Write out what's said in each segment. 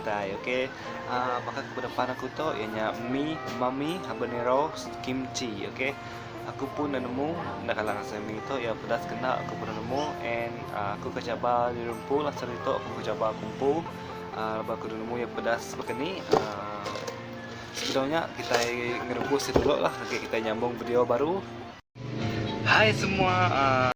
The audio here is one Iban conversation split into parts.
kitai ok aaa baka ke depan aku tu iya nya mee mami habanero kimchi ok aku pun enda nemu enda kala ngasai mee tu iya pedas ke enda aku pun enda nemu and aaa aku ke cabar diri empu lah sehari tu aku ke cabar aku empu aaa laban aku enda nemu iya pedas baka ni aaa sebedau nya kitai ngerebus iya dulu lah agi kitai nyambung video baru. Hai semua aaa.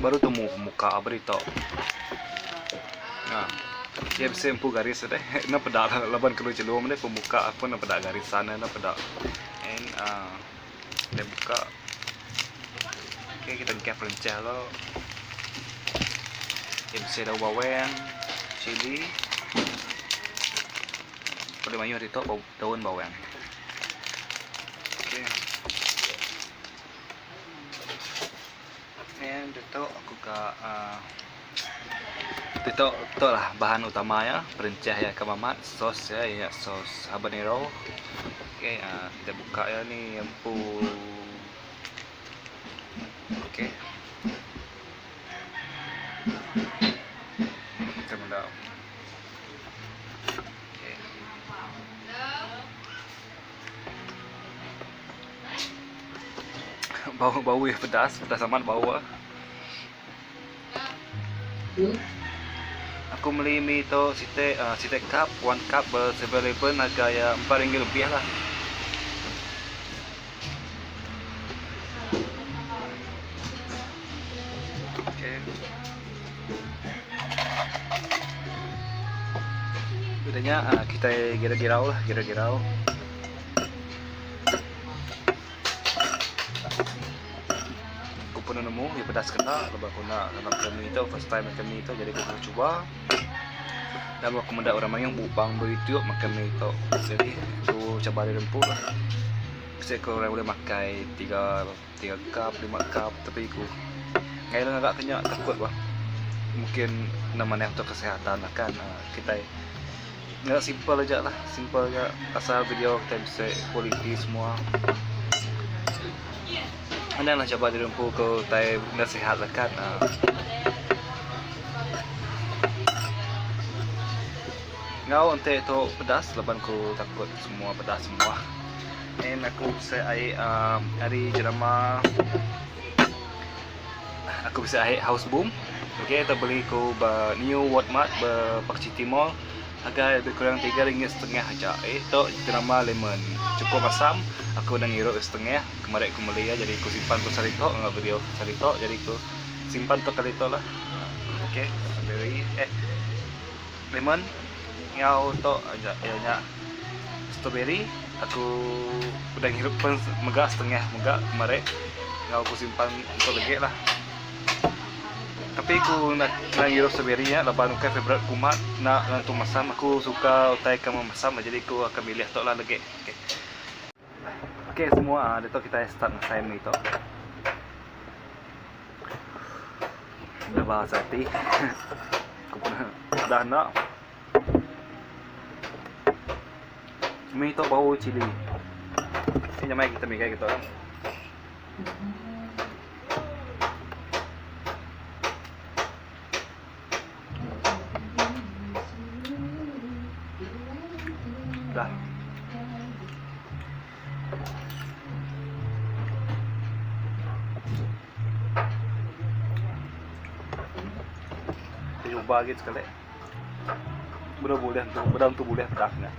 Baru temu pemuka berita. Ha. Iya bisi empu garis deh. Enda peda laban kelu chelum deh pemuka pun enda peda garisan enda peda. And uh, dia buka. Okay, kita engkah perencah lo. Iya bisi daun bawang, cili. Paling mayuh ditu daun bawang. Okay. And ditu aku ka uhh ditu tu lah bahan utama iya perencah iya ke mamat sos iya iya nya sos habanero. Okay uhh kita buka iya ni empu okay. Kita meda. Okay. Bau bau iya pedas, pedas amat bau ah. Aku meli mi tu siti uh, siti cup, one cup ber 7-Eleven harga iya RM4 lebih lah. Okay. Udah nya uh, kita gira-girau lah, gira-girau. Aku pun nemu iya pedas kena laban aku enda kena makai mi tu first time makai mi tu jadi aku kena cuba. Lalu aku meda orang mayuh mukbang ba YouTube makai mi tu. Jadi aku cabar diri empu lah. Bisi aku orang ulih makai tiga tiga cup lima cup tapi aku ngail ngaga ke nya takut bah. Mungkin enda manah untuk kesihatan lah kan kitai. Nya simple aja lah, simple aja asal video kitai bisi kualiti semua. Anang lah cabar diri empu ke utai enda sihat lah kan. Enggau enti tu pedas laban ku takut semua pedas semua. And aku bisi ai uhh ari jenama aku bisi ai house boom. Okay tau beli ku ba New World Mart ba Park City Mall. Harga lebih kurang RM3.5 aja. Eh tu jenama lemon. Cukup asam. Aku udah ngirup setengah. Kemarin aku meli ya jadi aku simpan tu sehari tu enggau video sehari tu jadi aku simpan tu kali tu lah. Okey, strawberry eh lemon enggau tu aja iya nya strawberry aku udah ngirup pun mega setengah mega kemarin enggau aku simpan untuk legi lah. Tapi ku enda ngirup strawberry nya laban ukai favourite ku mat enda nentu masam aku suka utai ke masam jadi ku akan milih tu lah legi. Okay. Okay semua ditu kitai start ngasai mih tu. Enda bahasa ati. Ku pun dah enda. Mih tu bau cili. Ini nyamai kita migai kitu. Dah. nyoba agi sekali. Bedau bulih entu, bedau entu bulih pedas nya.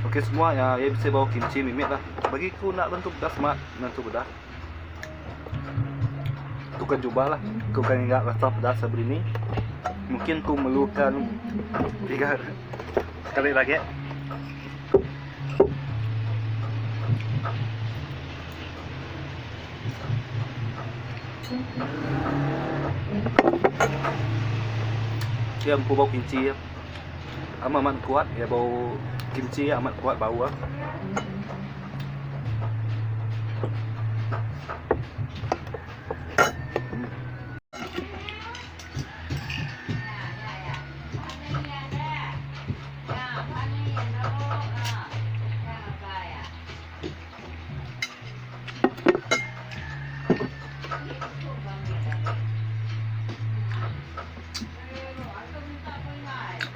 Okey semua ya, ya bisi bau kimchi mimit lah. Bagi ku nak tentu pedas mat, nentu pedas. Ku kan cuba lah, ku kan ingat rasa pedas sebelum ini. Mungkin ku memerlukan tiga sekali lagi. Iya empu bau kimchi amat amat kuat iya bau kimchi amat kuat bau iya.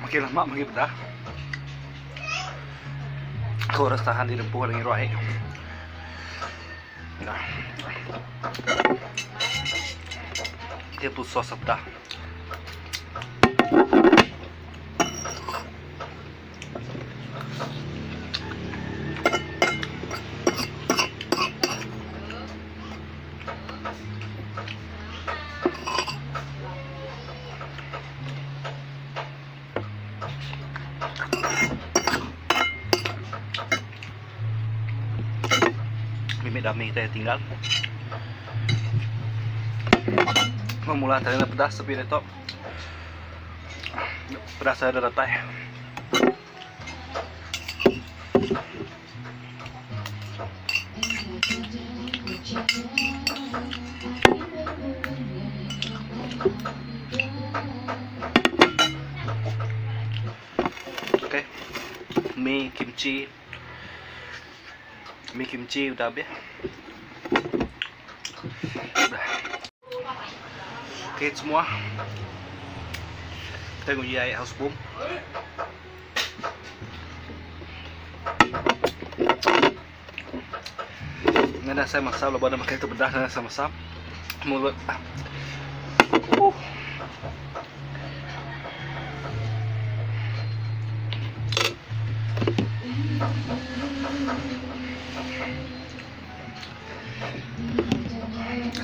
Makin lama makin pedah. Aku harus tahan di lempuh dengan roh air. Nah. Dia pun sos pedah. Mimit dami kitai tinggal. Memula tadi pedas tapi ditu. Pedas ada datai. Okay. Mi kimchi. Mi kimchi udah habis. Udah. Okay semua. Kita nguji ai house boom. Ngena saya masam lebuh anda makai tu bedah ngena saya masam mulut.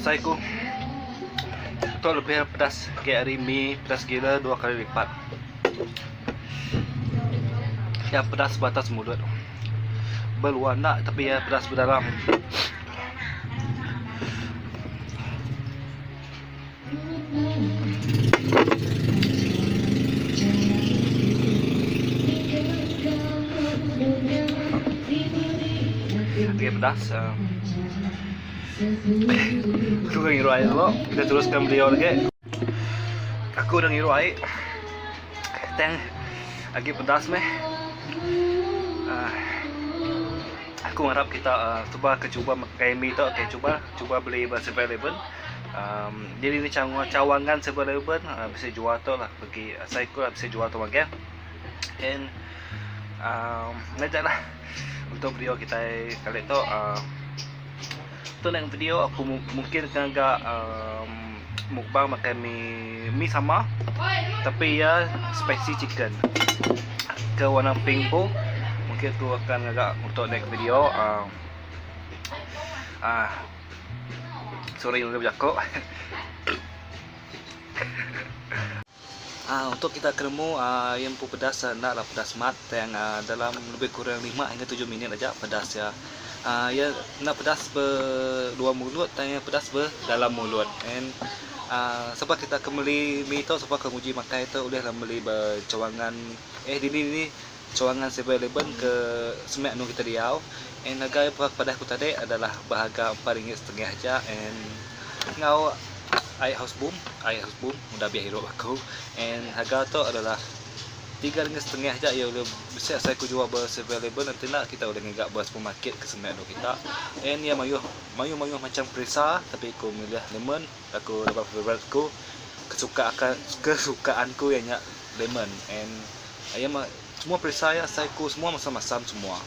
Asai ku tu lebih pedas agi ari mi pedas gila dua kali lipat. Iya pedas ba atas mulut. Ba luar enda tapi iya pedas ba dalam. Agi pedas. Aku udah ngirup ai dulu. Kita teruskan video lagi. Aku udah ngirup ai. Tang agi pedas meh. Uh, aku ngarap kita uh, cuba ke cuba makai mi tu okay, cuba cuba beli ba 7-Eleven. Um, jadi ni cawangan 7-Eleven uh, bisa jual tu lah bagi uh, saya ku lah bisa jual tu lagi. And um, lah untuk video kita kali tu uh, tu next video aku mungkin akan agak um, mukbang makan mi mi sama tapi ya spicy chicken ke warna pink pun mungkin aku akan agak untuk next video uh, uh, sorry untuk berjakuk. Ah untuk kita ketemu ah yang empu pedas enda lah pedas mat tang ah dalam lebih kurang lima hingga tujuh minit aja pedas iya. Ah iya enda pedas be luar mulut tang iya pedas be dalam mulut and ah sapa kita ke meli mi tu sapa ke nguji makai tu ulih lah meli be cawangan eh dini dini cawangan seven eleven ke semak anu kita diau and harga iya padah ku tadi adalah beharga empat ringgit setengah aja and enggau Ai house boom, ai house boom udah biah irup aku and harga tu adalah 3.5 aja iya ulih bisi asai ku jual ba seven eleven enti enda kita ulih ngiga ba supermarket ke semak endur kita and iya mayuh mayuh mayuh macam perisa tapi ku milih lemon aku laban favourite ku kesuka kesukaan ku iya nya lemon and iya mah semua perisa iya asai ku semua masam masam semua.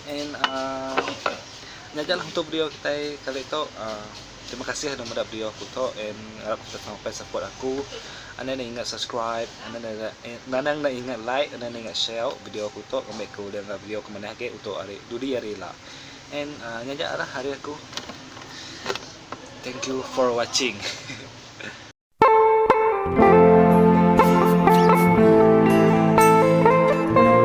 And uh, nya aja lah untuk video kitai kali tu. Terima kasih dah meda video aku tu and arap kita sampai support aku. Anda nak ingat subscribe, anda nak nanang nak ingat like, anda nak ingat share video aku tu ngambi aku ulih ngaga video ke manah agi untuk hari dudi hari ila. And nya aja lah hari aku. Thank you for watching.